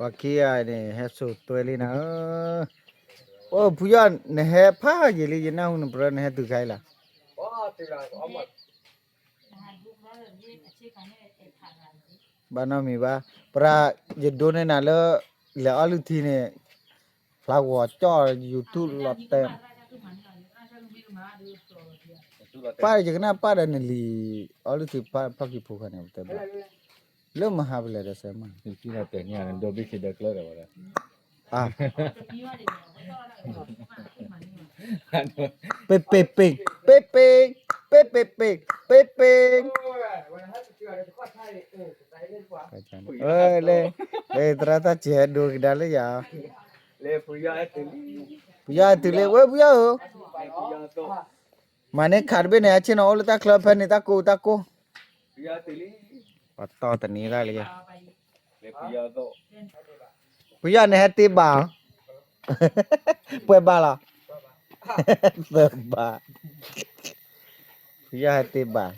ပှၤခံဂၤန့ၣ် ဟဲစိာ်တွဲလံနၤဧၢ. အိၣ်ဖုယီၢ် နဟဲဖးယံာ်လံ ယနၢ်ဟူနပရၢ နဟဲတုၤခါအံၤလီၤ. ဘၣ်နီတမံၤဘၣ်, ပရၤ ယဒိန့ၢ်နၤလၢ လဲၤအီၣ်လုၢ်ထံန့ၣ် ဖျါဂီၤကၠီၣ် YouTube လီၤတဲာ်. ပၢ်ဒီးယကနၣ်ပၢ်ဒီးနလံၤ အီၣ်လုၢ်ထံဖီၣ်ခံဖိခါန့ၣ် ပတဲဘၣ် လၢမဟါပလဲၤဒီးစဲမး ဒိဘ့ၣ်ဆ့ဒၢကျၢၢ်ဒီးဝဲဒၣ် အါ ပ့ပ့ပ့ ပ့ပ့ ပ့ပ့ပ့ ပ့ပ့ လၢ လၢသရၣ်တၢ်စဲးဒိကဒါလၢယၤ, ဖုယီၢ်ဟဲတုၤလံ ဝဲဖုယီၢ်ဧၢ, မၤန့ၢ်ခးတဘ့ၣ်န့ၣ် အဆ့ၣ်နီၤအိၣ်လၢတၢ်ချၢဖဲန့ၣ် တၢ်ကိၢ်တၢ်ကိၢ်, ပှၤတီၢ်တနံၤတၢ်လၢယၤ ဖုယီၢ်န့ၣ်ဟဲတ့ဘၣ်, ပှဲၤဘၣ်လီၤ, သၢဘၣ်, ဖုယီၢ်ဟဲတ့ဘၣ်,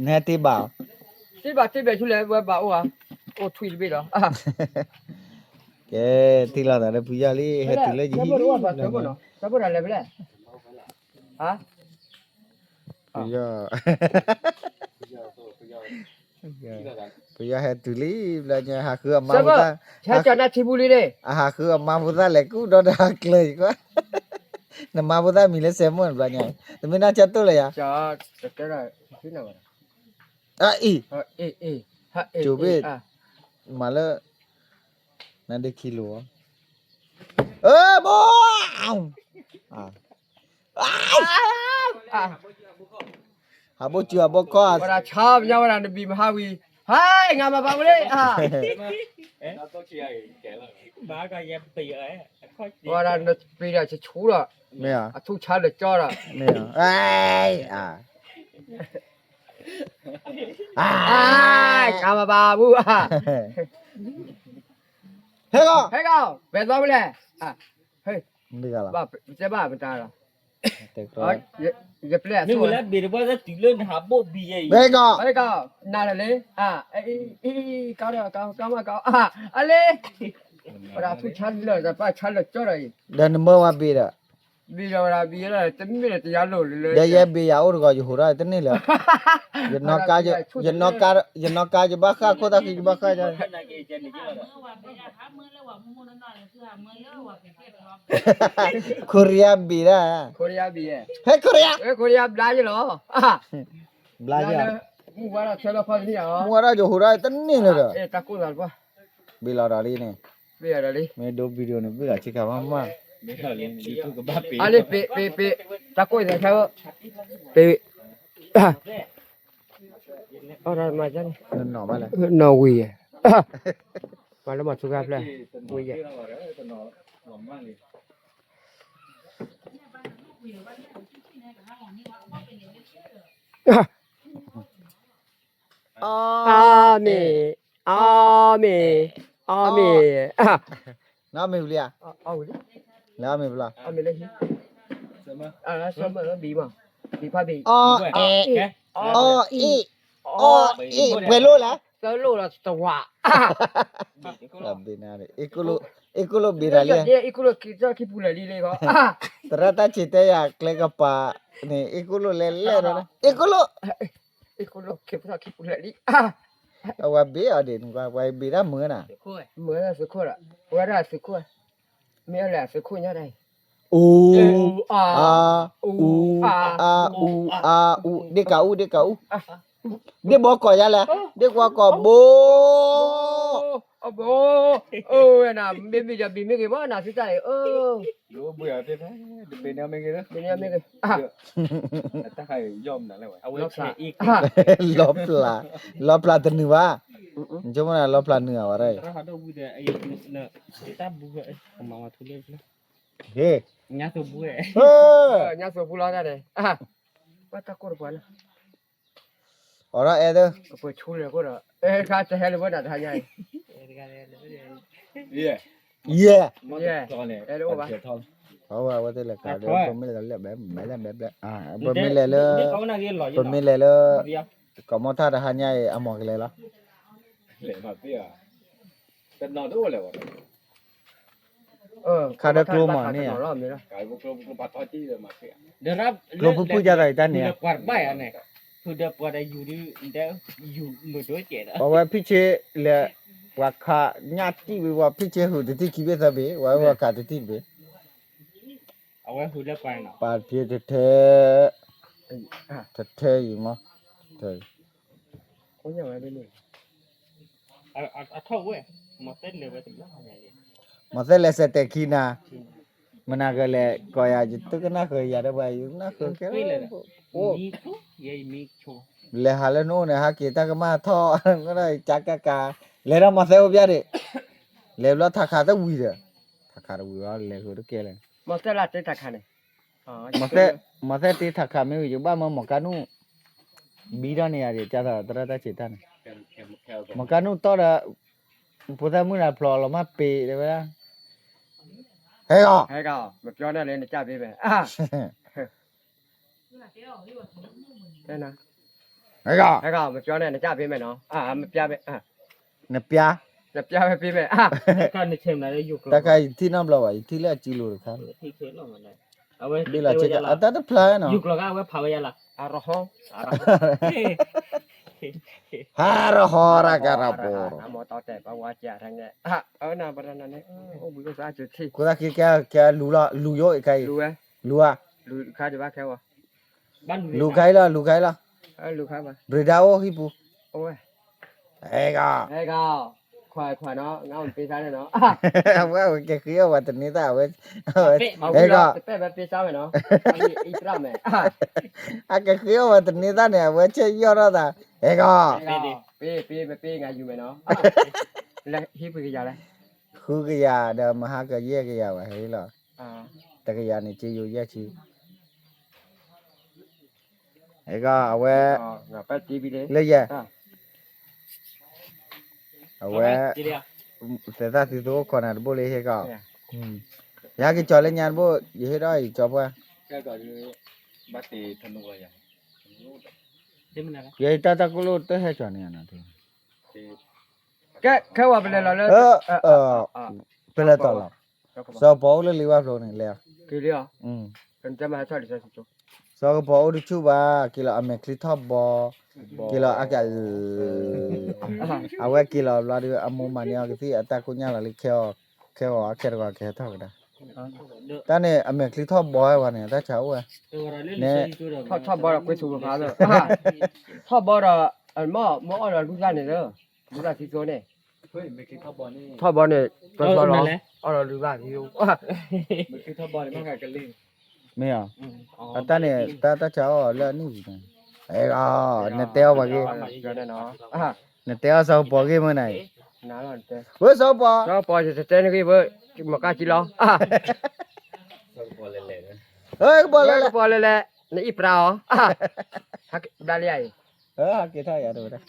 နဟဲတ့ဘၣ်, တ့ဘၣ်တ့ဘၣ်ဆူလဲၣ် ဝဲဘၣ်အိၣ်ဧါ, အိၣ်ထွံၣ်တဘ့ၣ်လီၤ, ကဲ, ထံၣ်လိာ်သးဒီးဖုယီၢ်လံ ဟဲတုၤလၢယဟံၣ်လံ, ဖုယီၢ် ပယီၤဟဲတုၤလံ ဘျီညါ ဟးဃုအမါဖိသၣ်, ဟဲကနၣ်ထံပူၤလံန့ၣ်, အဟးဃုအမါဖိသၣ်လဲၤကူၣ်ဒီးတၢ်ကျၢၤယကွၢ်, နမါဖိသၣ်မံၤလၢစဲမိၣ်န့ၣ် ဘျီညါ, တမ့ၢ်နီၢ်ဆၢတိၢ်လၢယၤ, အအံၤ, ကၠိဘ့ၣ်, မၤလၢ, နဒ့ခံလိၤ, ဘိ ဟးဘိၣ်စုအဘိၣ်ခီၣ်, ဝဲဒၣ်ဆါပညါဝဲဒၣ်နဘံၣ်မဟါဝံၤ, ဟဲ, ငါမၤဘၣ်ဝဲလၢ, ဝဲဒၣ်နပံၤဒီးဆဆူဒီး, မ့ၢ်ဧါ, အထူၣ်ဆါလၢကၠီဒီး, မ့ၢ်ဧါ, ငါမၤဘၣ်ဝဲ, ဟဲကီၢ်, ဟဲကီၢ်, ပှဲၤသီဝဲလဲၣ်, တဲဘၣ်မတၤဒီး, ယပျဲၢ်အသိး, ဘဲကီၢ်, နၤဒီးလံ, ကီၢ်ဒီးကီၢ်ကီၢ်မးကီၢ်, အလံ, ဝဲဒၣ်ထူၣ်ဆါလၢာ်ဒီးပၢ်ဆါလၢာ်ကၠီဒီးအံၤ, ဒီးနမၢဝဲဘ့ၣ်ဒီး, ဘ့ၣ်ဒီးဝဲဒၣ်ဘ့ၣ်လၢတမ့ၢ်လၢတယါလိၤလၢ, ဒီးယဲဘ့ၣ်ယၤအိၣ်တဂီၤ ယဟိးထီၣ်တန့ၢ်လၢၤ, ယနီၢ်ကါယဘၣ်ဃၣ် ခိၣ်သၣ်ဃံယဘၣ်ဃၣ်ယၤ ခိရံယါဘ့ၣ်ဒၣ်, ဟဲခိရံယါ, ဘျါယလီၤ, ဘျါယလီၤ, မုၢ်ဝါထီၣ်ယဟိးထီၣ်တန့ၢ်လၢၤဒီး, ဘ့ၣ်လီၤဒီးလံန့ၣ်, မ့ၢ်ဒိ video န့ၣ် ဘ့ၣ်လီၤဆ့ကၤမးမး, အလံ ပ့ၤ ပ့ၤ ပ့ၤ, တၢ်ကိၢ်သဲးဆၢ, ပ့ၤ, အီၣ်တၢ်မၤန့ၣ်, နီၢ်ဝံၤယဲ, မၤလၢမၤထူခါဖျၢၣ်, ဝံၤယဲ အီၣ်မ့ၤ, အီၣ်မ့ၤ, အီၣ်မ့ၤ, နအီၣ်မ့ၤဝံၤလံဧါ, လဲၤအီၣ်မ့ၤဖဲလဲၣ်, အီၣ်မ့ၤလၢဟံၣ်, အီၣ်, အီၣ်အ့ၣ်, အီၣ်အ့ၣ်, ပှဲၤလိၣ်လဲၣ်, သၢလိၣ်ဒီးတဝး, ဘ့ၣ်နၤ, အ့ၣ်ကိၣ်လိၣ်ဘ့ၣ်နၤလံ, အ့ၣ်ကိၣ်လိၣ်ခံထီၣ်ခံပူၤလၢာ်လံလံ, သရၣ်တၢ်ဆံးတဲယၤကျဲကပၤန့ၣ် အ့ၣ်ကိၣ်လိၣ်လဲၤလဲၣ်ဒီး, အ့ၣ်ကိၣ်လိၣ် အဝဲဘ့ၣ်အီၤဒံး ပှၤဘ့ၣ်ဒၣ်မုာ်နၤ, မုာ်ဒၣ်သုးခိၣ်ဒီး, ဝဲဒၣ်သုးခိၣ်, မ့ၢ်အလဲၣ်သုးခိၣ်ညါတၢ်အံၤ, အူ, အါ, အူ, အါ, အူ, ဒ့ၣ်ကးအူ, ဒ့ၣ်ကးအူ, ဒ့ၣ်ဘီကီၢ်ယါလဲၣ်, ဒ့ၣ်ဘီကီၢ်ဘိ အဘိ, အိၣ်ဝဲနၤ မ့ၢ်ဘံၣ်ဒီးဘံၣ်မ့ၢ်ဂ့ၤမး နၤသုတၢ်အံၤ, ဘ့ၣ်မ့ၢ်ဂ့ၤ, လီၤပျၢ်, လီၤပျၢ်တနုာ်ဘၣ်, ကၠိမနၤလီၤပျၢ်နုာ်အဝဲဒၣ်အံၤ, ဟ့ၣ်, ညါသိးပူၤလီၤတၢ်န့ၣ်, ဘၣ်တၢ်ကိၢ်တပှၤလၢ အိးထီၣ်အဲၣ်သၢ, ကပှဲၤဆူလဲၣ်အဃိဒီး, အဲ တဟဲလၢၤဘၣ်ဒီးတဟါညါအံၤ, ယဲၢ်, အဲ တအိၣ်ဘၣ်, အဝဲသ့ၣ်လဲၤကၤဒီး ပမ့ၢ်လဲၤလၢ ပမ့ၢ်လဲၤလၢ ပမ့ၢ်လဲၤလၢ ကီၢ်မီထၣ်တဟါညါအံၤ အမီၤကလဲၤလီၤ, လဲၤမၤသ့ဧါ ခးဒီးကျိမးန့ၣ်ဧါ, ကျိဖုၣ်ဖုၣ်ယၤသးအံၤတၢ်န့ၣ်ဧါ, ပှၤဝဲဖံဆ့လဲၤ, ပှၤခးညၣ်တံၢ်ဝံၤ ပှၤဖံဆ့ဟုးတထံၣ်ခံဘ့ၣ်သၢဘ့ၣ်, ပှၤဝဲပှၤခးတထံၣ်တဘ့ၣ်, ပာ်ဖံတထဲ, တထဲအံၤမး, မၤသဲလဲၤစဲးတဲာ်ခံနၤ, မနၤကလဲၤကိးယၤ ယတကနၣ်ဃုာ်ယၤဒီးဘၣ် ယနၢ်ဃုာ်ကဲလၢ, အိၣ်, လဲၤဟးလၢနအိၣ်န့ၣ် ဟးက့ၤတၢ်ကမၣ်ထီၣ်, ကကး, လဲၤဒီးမၤသဲအိၣ်ဖျါဒံး, လဲၤဘျီထးခးတဝံၤဒီး, ထးခးတဝံၤဘၣ် လဲၤဃုာ်တကဲလၢာ်, မၤသဲတ့ထးခးမ့ၢ်ဝံၤ ယကဘၣ်မၢမီၤကါနူၣ်, ဘံထီၣ်န့ၢ်ယၤဒံး ကၢ်သးသရၣ်တၢ်ဆံးတၢ်န့ၣ်, မီၤကါနူၣ်တီၢ်ဒီး, ဖိသၣ်မုၣ်လၢဖျိးလီၤမၢ်ပ့ၤတဲဝဲဒၣ်, ဟဲဂီၤ, ဟဲဂီၤ, မပြောနဲ့လေ နကြပေးမယ်, ဟဲဂီၤ, ဟဲဂီၤ, မပြောနဲ့ နကြပေးမယ်နော်, မပြ, နပြ, နပြပဲပေးမယ်, တၢ်ခါယထံၣ်နီတဘျီဘၣ် ယထံၣ်လၢအစုလိၤတခါ, ဘ့ၣ်လီၤဆ့ကၤ အတၢ်တဖျါနီၤ, အရဟီ, ဟါရဟီရကရပူၤ, ခိၣ်သၣ်ခံကဲကဲလူၤလီၤ လူၤယိၣ်အံၤခါအံၤ, လူၤဧါ, လူၤခါအံၤလီၤ လူၤခါအံၤလီၤ, ဘြံၤဒါအိၣ်ဟံၣ်ပူၤ, ဟဲဂီၤ, ခွါခွါနီၤ, ငါမပေးစားနဲ့နော်, အဝဲကဲဃ့အီၣ်ပှၤတန့ၤသၣ်, အဝဲ, ဟဲဂီၤ, အကဲဃ့အီၣ်ပှၤတန့ၤသၣ်န့ၣ် အဝဲဆဲးယီၣ်ထီၣ်သး, ဟဲဂီၤ, ပေးပေးမပေးငါယူမယ်နော်, ဟံၣ်ပူၤကယၤလဲၣ်, ဃုကယၤဒီးမဟါကယဲၢ်ကယၤဘၣ် ဟဲလီၤ, တကယၤန့ၣ် ကယိယဲၢ်ဆံ အဲကီး အဝဲ, လၢယဲ, အဝဲ, သဲးသၣ်သုသကိးနၤတဘိလၢဟဲကီး, ယဟဲက့ၤကၠီၤလၢညါတဘိ, ယဟ့ၣ်ဒီးယကၠီၤပှၢ်, ယတၢ်တၢ်ကလိၣ်တဟဲကၠီၤန့ၣ်, ကဲခဲဝဲပလဲၤလီၤလၢ, ပလဲၤတီၤလီၤ, စီၤပီၤအိၣ်လၢလံာ်ဘၣ်ဖျိန့ၣ်လဲၤ, စီၤကပီၤအိၣ်တဆူၣ်ဘၣ် က့ၤလီၤအမဲာ်ချံထီၣ်ဘီ, က့ၤလီၤအက, အဝဲက့ၤလီၤဘျီဒီး အမိၢ်မၤန့ၢ်အီၤကသံၣ် အတၢ်ကိၣ်ညၣ်လီၤလံ ခဲအီၤ, ခဲအီၤအခဲတဂီၤကဟဲထီၣ်ကဒါ, တၢ်န့ၣ် အမဲာ်ချံထီၣ်ဘီဝဲန့ၣ် တၢ်ဆါအိၣ်ဝဲ, န့ၣ်, ထီၣ်ဘီဒီးကွ့ဆိဖးလၢ, ထီၣ်ဘီဒီး, မ့ၢ်အီၣ်ဒီးလူၢ်သၣ်န့ၣ်လၢ, လူၢ်သၣ်သံသိန့ၣ်, ထီၣ်ဘီန့ၣ် ကစီလီၤ, အီၣ်ဒီးလူၢ်သၣ်သံသိ, မ့ၢ်ဧါ, အတၢ်န့ၣ် တၢ်တၢ်ဆါအီၣ်လၢအနံၣ်ပူၤန့ၣ်, အဲ, နတဲအီၣ်ပှၤဂ့ၢ်, နတဲအီၣ်စီၤကပီၤဂ့ၢ်မ့ၢ်နၤအံၤ, ဝဲစီၤကပီၤ, စီၤကပီၤ ယတတဲနဂ့ၢ်ဝဲ, မကၢ်ကံလီၤ, ကပီၤလဲၤလဲၤ, နအံၣ်ပြါအီၤ, ဘျါလံယၤအံၤ, က့ၤထီၣ်ယၤတဝဲဒၣ်